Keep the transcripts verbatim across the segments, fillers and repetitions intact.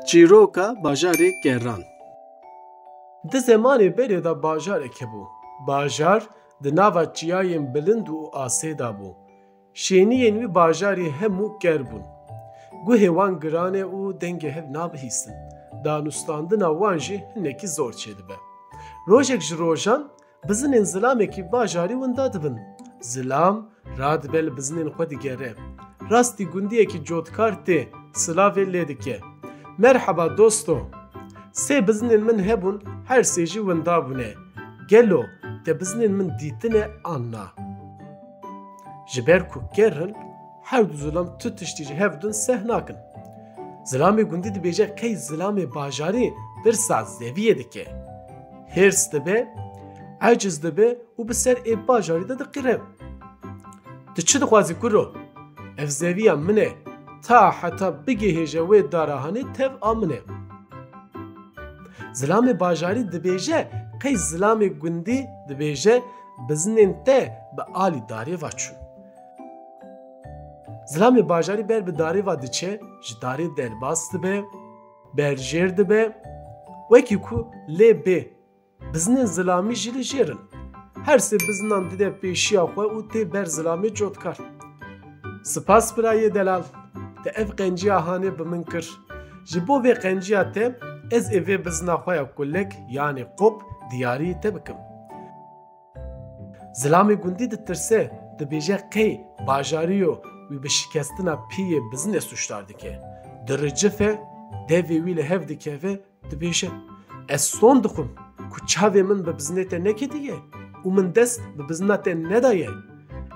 Çîroka bajarê Kerran. Di zemanê berê de bajarek hebû. Bajar di nava çiyayên bilind û asê de bû. Şêniyên wî bajarî hemû ker bûn. Guhê wan giran e û dengê hev nabihîstin. Danûstandina wan jî hinekî zor çêdibe. Rojek ji rojan bizinên zilamekî bajarî winda dibin. Zilam radibe li bizinên xwe digere. Rastî gundiyekî cotkar tê, silavê lê dike. Merheba dosto. Sê bizinên min hebûn, her sê jî winda bûne. Gelo te bizinên min dîtine an na? Ji ber ku ker in, her du zilam tu tiştî ji hev dun seh nakin. Zilamê gundî dibêje qey zilamê bajarî pirsa zeviyê dike. Hêrs dibe, eciz dibe û bi ser ê bajarî de diqîre. Tu çi dixwazî kuro? Ev zeviya min e. Ta heta bigihêje wê dara hanê tev a min e. Zilamê bajarî dibêje, qey zilamê gundî dibêje, bizinên te bi alî darê ve çûn. Zilamê bajarî ber bi darê ve diçe, ji darê derbas dibe, berjêr dibe, wekî ku lê bê. Bizinên zilamî jî li jêr in. Her sê bizinan dide pêşiya xwe û tê ber zilamê cotkar. Spas birayê delal, te ev qenciya hanê bi min kir. Ji bo vê qenciya te ez ê vê bizina xwe ya kulek, yanî qop, diyarî te bikim. Zilamê gundî ditirse, dibêje qey bajarî yo wî bi şikestina piyê bizinê sûcdar dike. Diricife, devê wî li hev dikeve, dibêje, ez son dixwim ku çavê min bi bizinê te neketiye û min dest bi bizina te nedaye.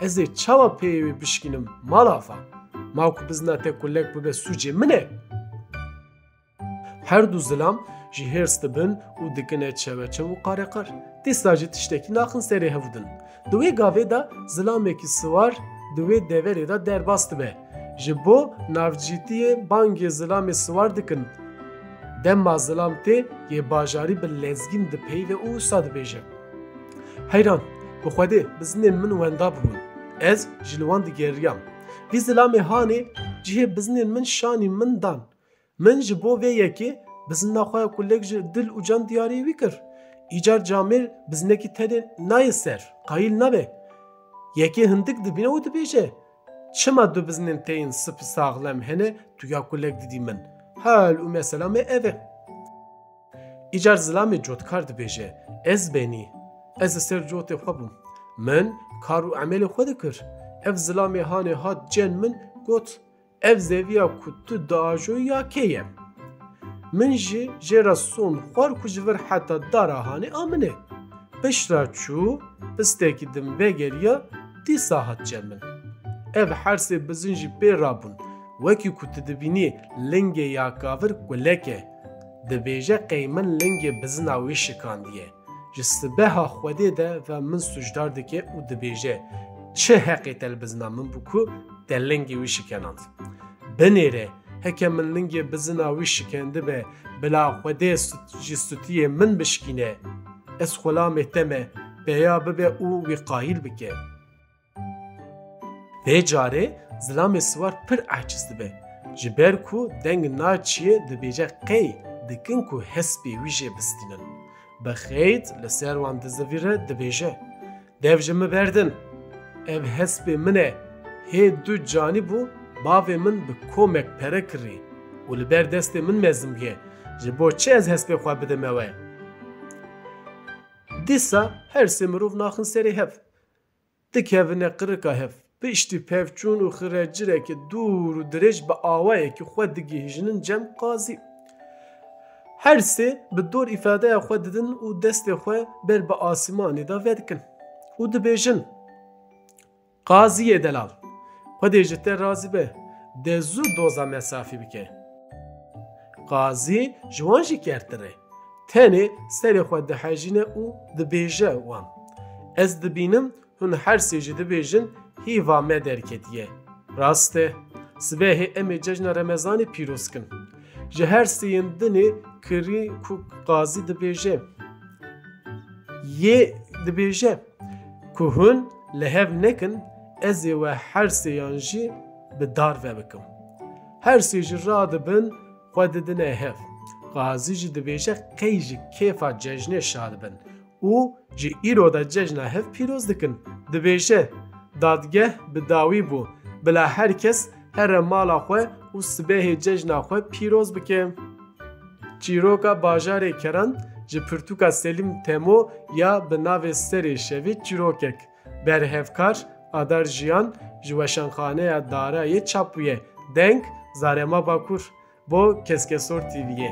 Ez ê çawa peyê wê bişkînim mala ava? Ma ku bizina te kulek bibe sûcê min e? Her du zilam ji hêrs dibin û dikine çeveçev û qareqar. Dîsa jî tiştekî naxin serê hevdin. Di wê gavê de zilamekî siwar di wê deverê de derbas dibe. Ji bo navcîtiyê bangê zilamê siwar dikin. Dema zilam tê, yê bajarî bi lezgîn dipeyive û wisa dibêje, Heyran, bi Xwedê bizinên min wenda bûn. Ez ji li wan digeriyam. Vî zilamê hanê cihê bizinên min şanî min dan. Min ji bo vê yekê bizina xwe ya kulek ji dil û can diyarî wî kir. Îcar camêr bizinekî tenê nayê ser, qayîl nabe. Yekê hindik dibîne û dibêje, çima du bizinên te yên sip saxlem hene, tu ya kulek didî min? Hal û mesela me ev e. Îcar zilamê cotkar dibêje, ez benî, ez li ser cotê xwe bûm. Min kar û emelê xwe dikir. Ev zilamê hanê hat cem min, got, ev zeviya ku tu diajoyî ya kê ye? Min jî jê re son xwar ku ji vir heta dara hanê a min e. Piştre çû, pistekî din vegeriya, dîsa hat cem min. Ev her sê bizin jî pê rabûn. Wekî ku tu dibînî lingê ya kavir kulek e. Dibêje qey min lingê bizina wî şikandiye. Ji sibeha Xwedê de ve min sûcdar dike û dibêje, çi heqê te li bizina min bû ku te lingê wî şikenand? Binêre, heke min lingê bizina wî şikendibe, bila Xwedê sut-, ji stûtiyê min bişkîne. Ez xulamê te me, peya bibe û wî qayîl bike. Vê carê zilamê siwar pir aciz dibe. Ji ber ku deng naçiye dibêje qey dikin ku hespê wî jê bistînin. Bi xeyt li ser wan dizivîre dibêje, dev ji min berdin. Ev hespê min e. Hê du canî bû, bavê min bi komek pere kirî û li ber destê min mezin bûye. Ji bo çi ez hespê xwe bidime we? Dîsa her sê mirov naxin serê hev. Dikevine qirika hev. Piştî pevçûn û xirecireke dûr û dirêj bi awayekî xwe digihîjinin cem qazî. Her sê bi dor îfadeya xwe didin û destê xwe ber bi asîmanê de vedikin û dibêjin, Qaziyê delal, Xwedê ji te razî be, de zû doza me safî bike. Qazî ji wan jî kertir e. Tenê serê xwe dihejîne û dibêje wan, Ez dibînim hûn her sê jî dibêjin hîva me derketiye. Rast e, sibehê em ê cejna Remezanê pîroz kin. Ji her sêyên dinê kirî ku qazî dibêje, yê dibêje ku hûn li hev nekin, ez ê we her sêyan jî bi dar ve bikim. Her sê jî radibin, xwe didine hev. Qazî jî dibêje qey ji kêfa cejnê şa dibin û ji îro de cejna hev pîroz dikin. Dibêje, dadgeh bi dawî bû, bila her kes here mala xwe û sibehê cejna xwe pîroz bike. Çîroka bajarê Keran ji pirtûka Selîm Temo ya bi navê Serê Şevê çîrokek. Berhevkar Adar Jiyan ji Weşanxaneya Darayê çap bûye. Deng, Zarema Bakur, bo Keskesor T V'yê.